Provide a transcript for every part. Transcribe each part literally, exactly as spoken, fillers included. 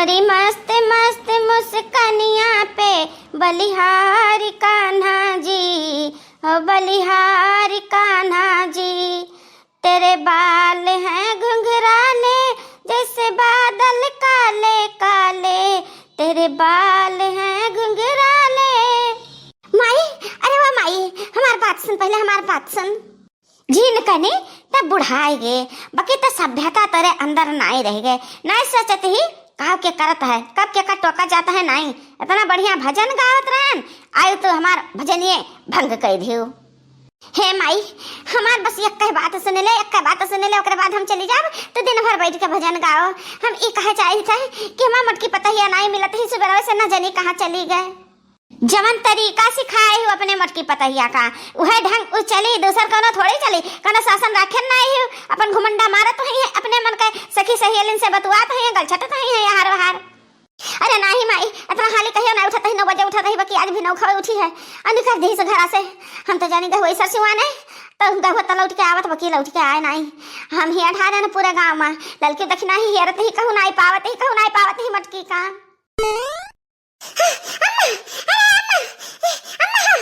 तेरी मस्त मस्त मुस्कानिया पे बलिहारी कान्हा जी, ओ बलिहारी कान्हा जी। तेरे बाल हैं घुंघराले, जैसे बादल काले काले, तेरे बाल हैं घुंघराले। माई, अरे वाह माई, हमार बात सुन, पहिले हमार बात सुन। झिनकनी त बुढ़ाइ गे, बकी त सभ्यता तोरे अंदर नाई रहि गे। नाई सोचत ही काव के करत है, कब केका टोका जात है नाई। इतना बढ़िया भजन गावत रहन, आयु तो हमार भजनिये भंग कइ दियो। हे माई, हमार बस एक्कै बात सुन ले, एक्कै बात सुन ले, ओकरे बाद हम चली जाब। तो दिन भर बैठ के भजन गाओ। हम ई कहे चाहित है कि हमार मोटकी पतहिया नाई मिलत ही, सुबह से न जनी कहाँ चली गए। जवन तरीका सिखाए हो अपने मोटकी पतहिया का, उहे ढंग उ चली, दूसर कौनो थोड़ी चली। कौनो शासन राखे नाई हो, अपन घुमंडा मारत हुई है, अपने मन के सखी सहेलिन से बतुआत हुई है, गलछटत हुई है यार वहार। अरे नाही माई, इतना हाली कहियो ना उठत ही, नौ बजे उठत ही, बकी आज भी नौ खावे उठी है। अनिकर दी से घरा से, हम तो जानी गए वही सरसिवा ने, तो गए तो लौट के आवत, बकी लौट के आए नाई। हम ही अठारे न पूरे गाँव में, ललकी दखिना ही हेरत ही, कहूँ नाई पावत ही, कहूँ नाई पावत ही मोटकी का। अम्मा, अरे अम्मा, अम्मा,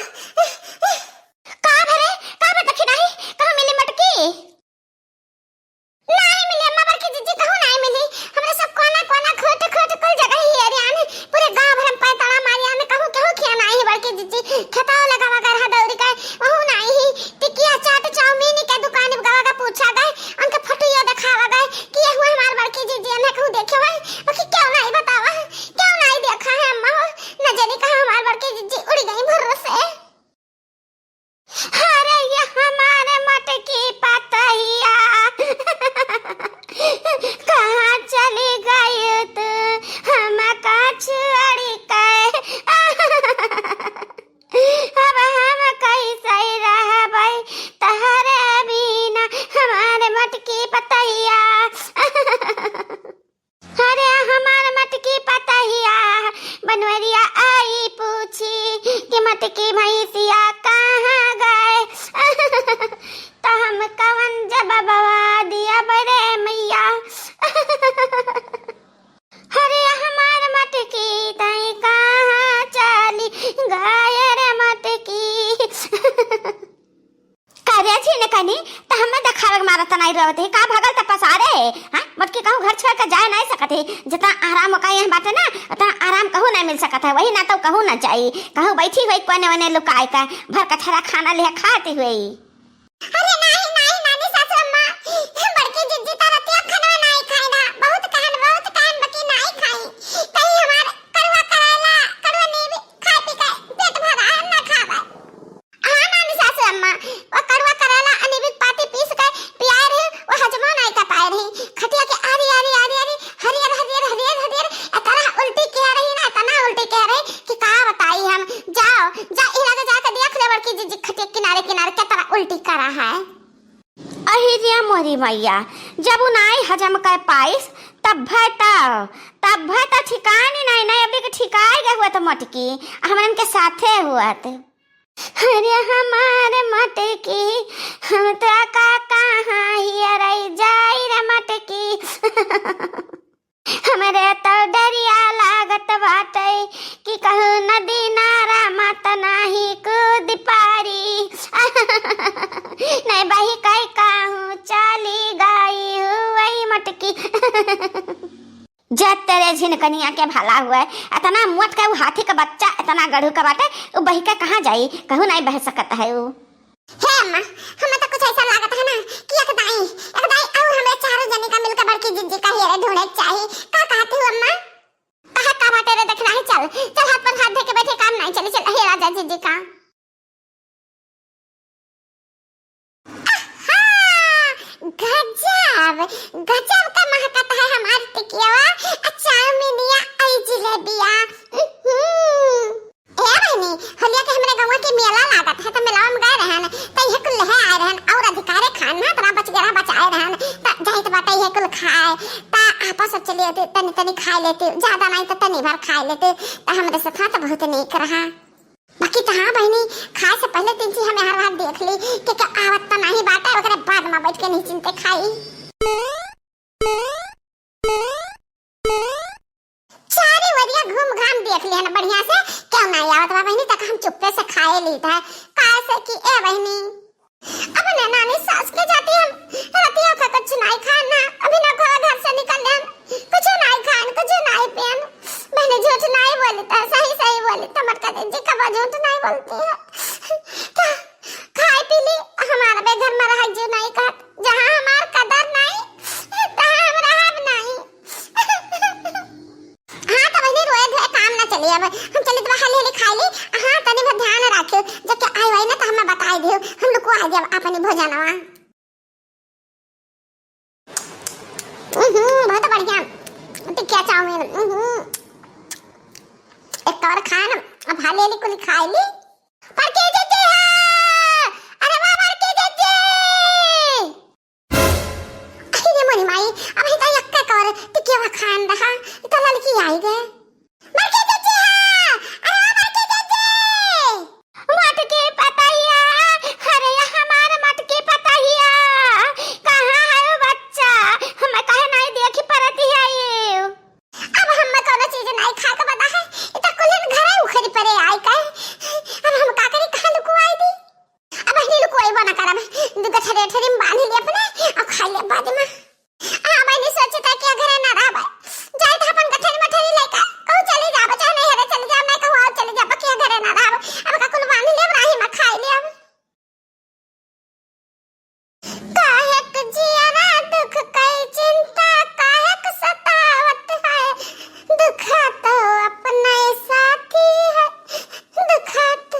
का भरे, का भरे दखिना ही, कहूँ मिली मोटकी? नाई मिली अम्मा, बड़की जिज्जी कहूँ नाई मिली। हमरा सब कोना कोना खोट खोट कुल जगह ही एरियान, पूरे गाँव भर में पैताड़ा मारियान, कहूँ केहू खिया नाई है बड़की जिज्जी। खेताओ लगावा गए रहा दौरी का, वहू नाई ही। टिकिया चाट चाउमीन के दुकान गवा के पूछा गए, उनके फोटो ये दिखावा गए कि ये हुआ हमार बड़की जिज्जी, हमें कहूँ देखे हुए, बाकी क्यों नाई बतावा, क्यों नाई देखा है अम्मा हो? न जानी कहाँ हमार बड़की जिज्जी उड़ गई भुर्र से। अरे ये हमारे मोटकी पतहिया, कहाँ चली गई तू, हमका छोड़ी के? अब हम कैसे रहबै तहरे बिना, हमारे मोटकी पतहिया। अरे हमार मोटकी पतहिया, बनवरिया आई पूछी कि मोटकी भैंसिया कहाँ गए? तो हम कवन जवाबवा दिया बड़े मैया? अरे हमार मोटकी तई कहाँ चली गए रे मोटकी? का रे झिनकनी, त हमें देखावे के मारत नाई रहत है, का भगल त पसारे है? हाँ, मोटकी कहूँ घर छोड़ के जाए नाई सकत है। जितना आराम ओका यहाँ बाटे ना, उतना आराम कहूँ नाई मिल सकत है। वही ना तो कहूँ ना जाई, कहूँ बैठी हुई कोने वने लुकाए का, भर कठरा खाना लिहा खाती हुई। अरे नाई, नाई, नानी सासु अम्मा, बड़की जिज्जी त रतिया खाना नाई खाई ना, बहुत कहन, बहुत कहन बकी नाई खाई, कहीं हमार कड़वा करेला, कड़वा नीम खाए पी के पेट भरा है, ना खावे। हाँ नानी सासु अम्मा, वो कड़वा करेला अनिबिक पाती पीस के पियाए रही, वो हजमो नाई कर पाए रही। खटिया के आरी, आरी, आरी, आरी, हरियर, हरियर, हरियर, हरियर, इतना उल्टी कह रही ना, इतना उल्टी कह रही कि का बताई हम। जाओ, जा, इलाके जाके देख ले बड़की जिज्जी खटिया किनारे, किनारे कितना उल्टी करा है। अहि रे मोरी मैया, जब उ नाई हजम कर पाइस, तब भय त, तब भय त ठिकानी नाई, नाई अभी के ठिकाए गए हुआ त मोटकी, हमरन के साथे हुआ त। अरे हमार मोटकी, हम तो का कहाँ हियरई जाई रे मोटकी। हमरे तो डरिया लागत बाटे कि कहूँ नदी नारा मत नाही कूद पारी। नहीं बही कई कहूँ चली गई हुई मोटकी। जब तेरे झिनकनिया के भला हुए, इतना मोट के उ हाथी का बच्चा, इतना गढ़ू का बाटे, उ बही के कहाँ जाई? कहूँ नहीं बह सकत है उ। हे अम्मा, हमें तो कुछ ऐसा लागत है ना कि एक दाई, एक दाई और हमें चारों जने का मिलकर बड़की जिज्जी का हेरे ढूंढे के चाही। का कहती हूँ अम्मा? कहा का बाटे रे, देखना है, चल, चल, हाथ पर हाथ धर के बैठे, काम नहीं चले, चल, हेरा जा जिज्जी का। आहा, गजब, गजब का महकत है हमार टिकियावा, आ चाउमीनिया, आई जिलेबिया। उहुं। ए बहिनी, होलिया के हमरे गौवा के मेला लागत है, त मेलावा में गए रहन, त इहे कुल लेहे आए रहन, और अधिकारे खान ना, तोरा बच गया बचाए रहन, त जाइत बाटे इहे कुल खाए, त आपस में चलिए तनी तनी खाए लेते, ज्यादा नहीं त तनी भर खाए लेते, त हमरे साथ त बहुत नीक रहा। बाकी त हाँ बहिनी, खाए से पहले तीन चीज हमें हर बार देख ली कि क्या आवत त नहीं बाटे, ओकरे बाद में बैठ के नहीं चिंते खाई। देख लिया ना बढ़िया से, क्यों नाई आवत बा बहिनी, तक हम चुप्पे से खाए लीत है। काहे से कि ए बहिनी, अपने नानी सास के जाती हम रतिया का कुछ नाई खान ना, अभी ना घर, घर से निकल लेन, कुछ नाई खान, कुछ नाई पियन। बहिनी झूठ नाई बोली त, सही सही बोली त, मटका दीदी कब झूठ नाई बोलती है। तो खाए पी ली, हमारा बे घर में रह जो नाई कहत, जहाँ हमार कदर नाई, तहाँ हम रहब नाई। हाँ, तो बहिनी, रोए धोए काम ना चली, अब हम चली तो हाली हाली खाई ली। हाँ, तनी भर ध्यान रखियो, जब के आई वाई ना तो हमें बताई दियो, हम लोग को आ जाब अपनी भोजनवा। हम्म, बहुत बढ़िया। टिकिया चाउमीन, हम्म। एक कवर खाए ना, अब हाली हाली कुली खाई ली। बड़की जीजी हो, अरे वाह बड़की जीजी। अरे मोरी माई, अब ही तो यक्का कर टिकिया खान रहा, ई तो लड़की आई गे। बड़की जीजी हो, अरे वाह बड़की जीजी। मटकी पतैया, अरे ये हमार मटकी पतैया, कहाँ है वो बच्चा? हमें काहे नहीं देखी परती है ये? अब हमें कोनो चीज नहीं खाए के बदा है, ई तो कुलिन घरे उखड़ी परे आई का। अब हम का करी, कहाँ लुकुआई दी? अब बहिनी लुकुआई बना करब, दू गठरी ठरी में बांध ली अपने, अब खाई ले बाद में। आ बहिनी सोचे था कि घरे ना रहब, जाए तो अपन गठरी मठरी लेकर कहूँ चली जाब, चाहे नहीं हरे चली जाब, नहीं कहूँ और चली जाब, कि घरे ना रहब। अब का कुल बांध लेब, राही में खाई लेब। काहेक जियरा दुख कई चिंता काहेक सतावत है, दुखा तो अपने साथी है, दुखा तो।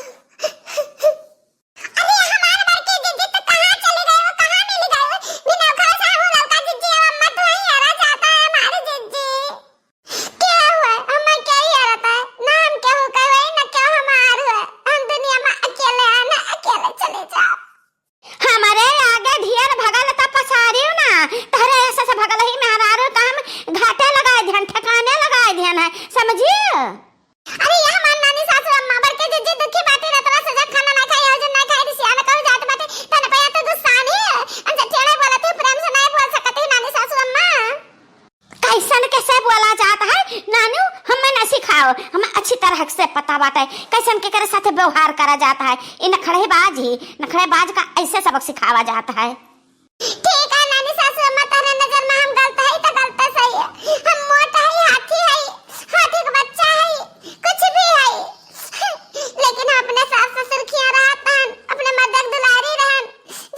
अरे हमारे बड़की जीजी तो कहाँ चली गई, वो कहाँ मिल गई? बिना घर से हम लौका जीजी, अब अम्मा तो वहीं आ रहा जाता है हमारी जीजी। क्या हुआ? हमें क्या ही आ रहा है? ना हम केहू कहवे, ना केहू हमार हुए। हम दुनिया में अकेले आए, ना अकेले चले जाओ। हमरे आगे ढेर भगल त पसारियो ना, तहरे ऐसे से भगल ही मेहरारू का हम घाटे लगाए दिहन, ठिकाने लगाए दिहन है, समझियो? अरे ये हमार नानी सासू अम्मा, बड़के जीजी दुखी बाटी, रतरा से जब खाना ना खाई, हजन ना खाई, रिसिया में कहूँ जात बाटे, तन पे तो गुस्सा नहीं है, अन जब टेढ़े बोलत ही, प्रेम से नहीं बोल सकत ही नानी सासू अम्मा। कैसन कैसे बोला जात है नानू, हमें न सिखाओ, हमें अच्छी तरह से पता बाटे कैसन केकरे साथे व्यवहार करा जात है। ई नखड़ेबाज ही, नखड़ेबाज का ऐसे सबक सिखावा जात है। ठीक है नानी सासू अम्मा, तोहरे नजर में हम गलत है तो गलत सही है। हम मोट है, हाथी है, हाथी का बच्चा है, कुछ भी है, लेकिन हम अपने सास ससुर खिया रहत हन, अपने मर्द के दुलारी रहन।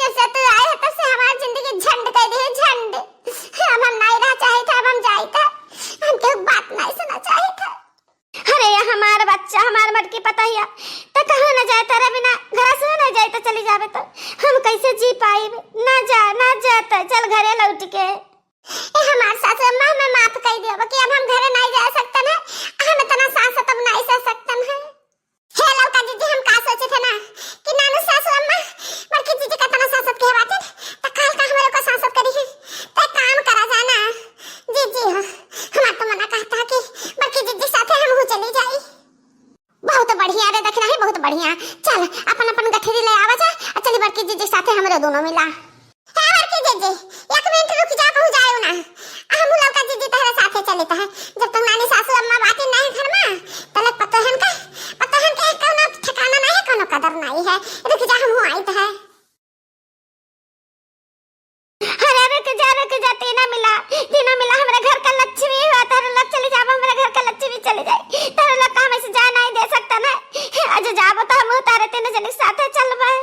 जब से तू आए हो तब से हमार जिंदगी झंड कर दी है, झंड। अब हम नहीं रह चाहे थे, अब हम जाए थे, हम केहू बात नहीं सुना चाहे थे। अरे ये हमार बच्चा, हमार मटकी पतैया, तो कहाँ न जाए तेरे बिना, घर से न जाए तो चली जावे तो हम कैसे जी पाइब? ना जा, ना जा, तो चल घरे लौट के। ए हमार सासू अम्मा, हमें माफ कर दियो कि अब हम घरे नहीं जा सकतन है, हम इतना सांस तब नहीं सह सकतन है। हे लौका जीजी, हम का सोचे थे ना कि नानू सासू अम्मा बड़की जीजी का तना सांसत के बाटे, त काल का हमरे को सांसत करी है। त काम करा जाना जीजी हो, हमार तो मना कहता कि बड़की जीजी साथे हम हूँ चली जाई। बहुत बढ़िया रे, देखना है बहुत बढ़िया। चल अपन अपन गठरी ले आवा जा, आ चली बड़की जीजी साथे हमरे दोनों मिला। हे बड़की जीजी, एक मिनट रुक जा, कहूँ जायो ना। आ हमहू लौका जीजी तहरे साथे चलित है। जब तक नानी सासू अम्मा बाटी नहीं घर में, तलक पतोहन का, पतोहन के कौनो ठिकाना नहीं है, कौनो कदर नहीं है। रुक जा, हमहू आइत है। अरे रुक जा, रुक जा, तीना मिला, तीना मिला, हमरे घर का लक्ष्मी हो, तहरे लोग चली जाब, हमरे घर का लक्ष्मी चली जाई, तहरे लोग का हम ऐसे जाए नहीं दे सकता ना। आज जाबो तो हमहू तारे तीनों जने साथे चलबे।